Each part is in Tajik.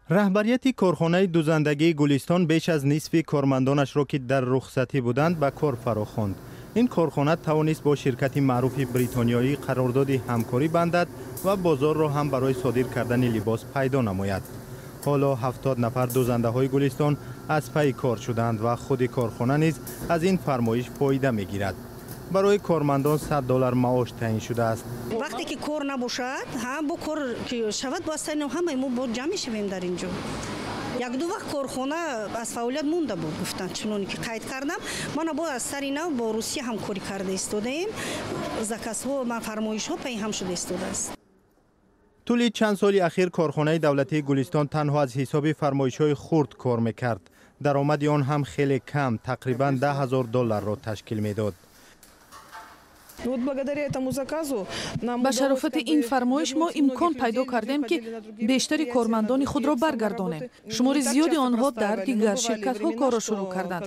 Раҳбарияти корхонаи дузандагии Гулистон беш аз нисфи кормандонашро, ки дар рухсатӣ буданд, ба кор фарохонд. Ин корхона тавонист бо ширкати маъруфи бритониёӣ қарордоди ҳамкорӣ бандад ва бозорро ҳам барои содир кардани либос пайдо намояд. Ҳоло 70 нафар дузандаҳои Гулистон аз пайи кор шуданд ва худи корхона низ аз ин фармоиш фоида мегирад. Барои кормандон 100 доллар маош таъин шудааст. Вақте ки кор набошад, бо кор шавад, боз ҳамаи мо бо ҷамъ мешавем дар ин ҷо. Як-ду вақт корхона аз фаъолият монда буд, гуфтанд, чуноне ки қайд кардам. Мана бо аз сари нав бо Русия ҳамкорӣ карда истодаем. Заказҳо, фармоишҳо пайҳам шуда истодааст. Тӯли чанд соли ахир корхонаи давлатии Гулистон танҳо аз ҳисоби фармоишҳои хурд кор мекард. Даромади он ҳам хеле кам, тақрибан 10 000 долларро ташкил медод. Ба шарофати ин фармоиш мо имкон пайдо кардем, ки бештари кормандони худро баргардонем. Шумори зиёди онҳо дар дигар ширкатҳо корро шурӯъ карданд,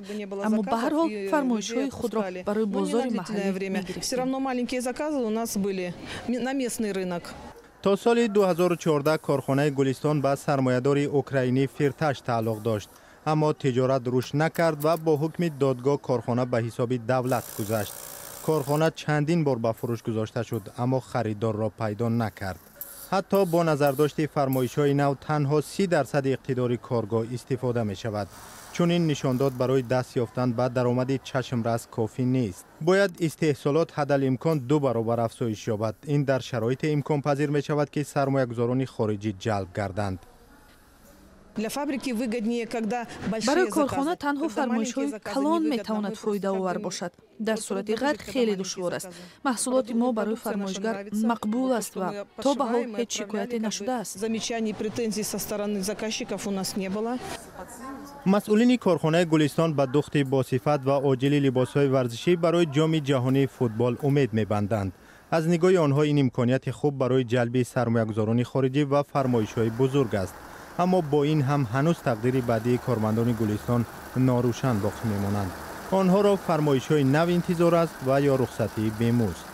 аммо ба ҳар ҳол фармоишҳои худро барои бозори маҳаллӣ мегирифтем. То соли 2014 корхонаи Гулистон ба сармоядори украинӣ Фирташ тааллуқ дошт, аммо тиҷорат рушд накард ва бо ҳукми додгоҳ корхона ба ҳисоби давлат гузашт. Корхона чандин бор ба фурӯш гузошта шуд, аммо харидорро пайдо накард. Ҳатто бо назардошти фармоишҳои нав танҳо 30% иқтидори коргоҳ истифода мешавад. Чунин нишондод барои даст ёфтан ба даромади чашмрас кофӣ нест. Бояд истеҳсолот ҳадалимкон ду баробар афзоиш ёбад. Ин дар шароите имконпазир мешавад, ки сармоягузорони хориҷӣ ҷалб гарданд. Барои корхона танҳо фармоишҳои калон метавонад фоидаовар бошад. Дар сурати ғайр хеле душвор аст. Маҳсулоти мо барои фармоишгар мақбул аст ва то ба ҳол ҳеҷ шикояте нашудааст. Замечаний, претензий со стороны заказчиков у нас не было. Масъулини корхонаи Гулистон ба духти босифат ва оҷили либосҳои варзишӣ барои Ҷоми ҷаҳонии футбол умед мебанданд. Аз нигоҳи онҳо ин имконияти хуб барои ҷалби сармоягузорони хориҷӣ ва фармоишҳои бузург аст. Аммо бо ин ҳам ҳанӯз тақдири баъдии кормандони Гулистон норӯшан боқӣ мемонанд. Онҳоро фармоишҳои нав интизор аст ва ё рухсатии бемузд.